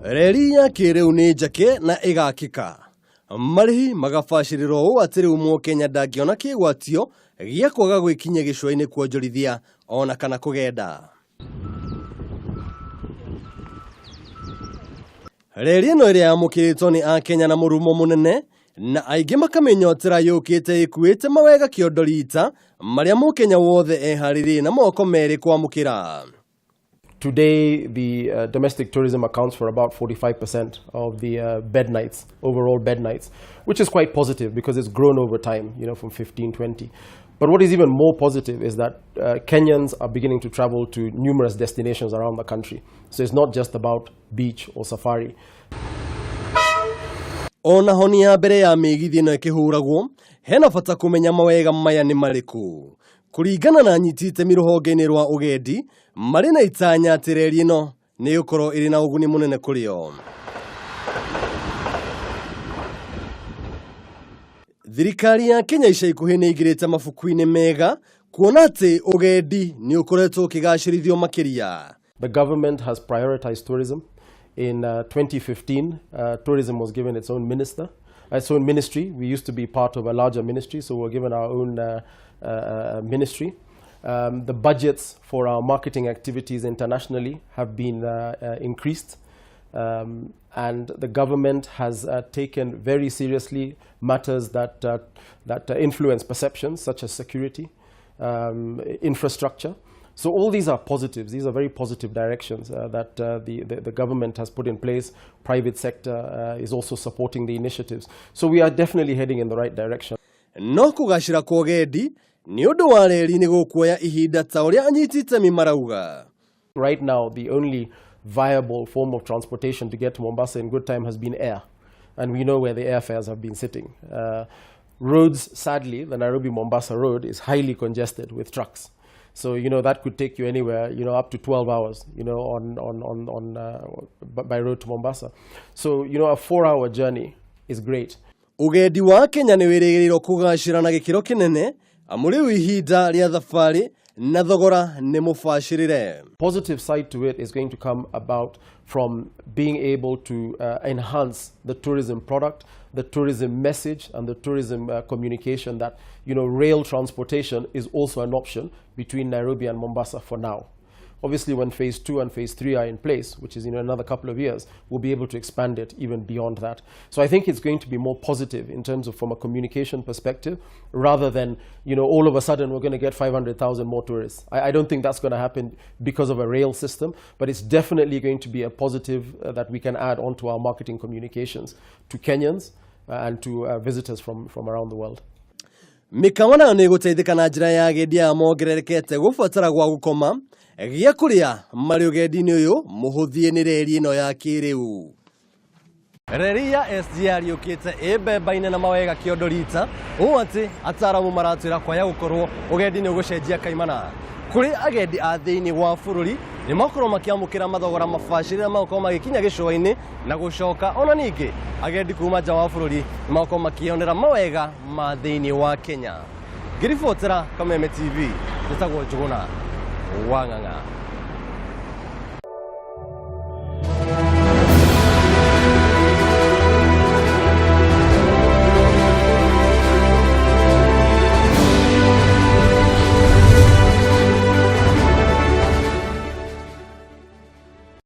Reri ya kĩrĩu nĩ njake na ĩgakĩka. Marĩhi magabacĩrĩrwo ũũ atĩ rĩu Mũkenya ndangĩona kĩgwatio gĩa kwaga gwĩkinyia gĩcũa-inĩ kuonjorithia ona kana kũgenda. Reri ĩno ĩrĩa yamũkĩrĩtwo nĩ Akenya na mũrumo mũnene na aingĩ makamĩnyotera yũkĩte ĩkuĩte mawega kĩondo rita marĩa Mũkenya wothe eharĩrĩe na moko merĩ kwamũkĩra. Today, the domestic tourism accounts for about 45% of the bed nights, overall bed nights, which is quite positive because it's grown over time, from 15, 20. But what is even more positive is that Kenyans are beginning to travel to numerous destinations around the country. So it's not just about beach or safari. Ona honi ya mbere ya mĩgithi ĩno ĩkĩhũragwo hena bata kũmenya mawega maya nĩ marĩkũ. Kũringana na anyiti itemi rũhonge-inĩ rwa ũgendi marĩ na itanya atĩ reri ĩno nĩ ĩgũkorwo ĩrĩ na ũguni mũnene kũrĩ o. Thirikari ya Kenya ica ikuhĩ nĩ ĩingĩrĩte mabuku-inĩ mega kuona atĩ ũgendi nĩ ũkoretwo ũkĩgacĩrithio makĩria. The government has prioritized tourism. In 2015, tourism was given its own minister, its own ministry. We used to be part of a larger ministry, so we were given our own ministry. The budgets for our marketing activities internationally have been increased. And the government has taken very seriously matters that influence perceptions, such as security, infrastructure. So all these are positives. These are very positive directions that the government has put in place. Private sector is also supporting the initiatives. So we are definitely heading in the right direction. No kũgacĩra kwa ũgendi nĩ ũndũ wa reri nĩ gũkuoya ihinda ta ũrĩa anyiti itemi marauga. Right now, the only viable form of transportation to get to Mombasa in good time has been air. And we know where the airfares have been sitting. Roads, sadly, the Nairobi Mombasa road is highly congested with trucks. So that could take you anywhere, up to 12 hours, on by road to Mombasa. So a 4-hour journey is great. Ũgendi wa Kenya nĩ wĩrĩgĩrĩirwo kũgacĩra na gĩkĩro kĩnene amu rĩu ihinda rĩa thabarĩ na thogora nĩ mũbacĩrĩre. Positive side to it is going to come about from being able to enhance the tourism product, the tourism message, and the tourism communication that rail transportation is also an option between Nairobi and Mombasa for now. Obviously, when phase two and phase three are in place, which is in another couple of years, we'll be able to expand it even beyond that. So I think it's going to be more positive in terms of from a communication perspective, rather than all of a sudden we're going to get 500,000 more tourists. I don't think that's going to happen because of a rail system, but it's definitely going to be a positive that we can add onto our marketing communications to Kenyans and to visitors from around the world. Mĩkawa nayo nĩ ĩgũteithĩka na njĩra ya agendi aya mongererekete gũbatara gwa gũkoma gĩa kũrĩa marĩ ũgendi-inĩ ũyũ mũhũthie nĩ reri ĩno ya kĩrĩu. Reri ya SGR yũkĩte ĩ mbemba-inĩ na mawega kĩondo rita ũũ atĩ ataramu maratwĩra kwaya gũkorwo ũgendi nĩ ũgũcenjia kaimana. Kũrĩ agendi a thĩinĩ wa bũrũri nĩ makorwo makĩamũkĩra mathogora mabacĩrĩre magũkorwo magĩkinya gĩcũa-inĩ na gũcoka ona ningĩ agendi kuma nja wa bũrũri nĩ makorwo makĩonera mawega ma thĩinĩ wa Kenya. Ngĩribotera Kameme TV njĩtagwo Njũgũna wa Ng'ang'a.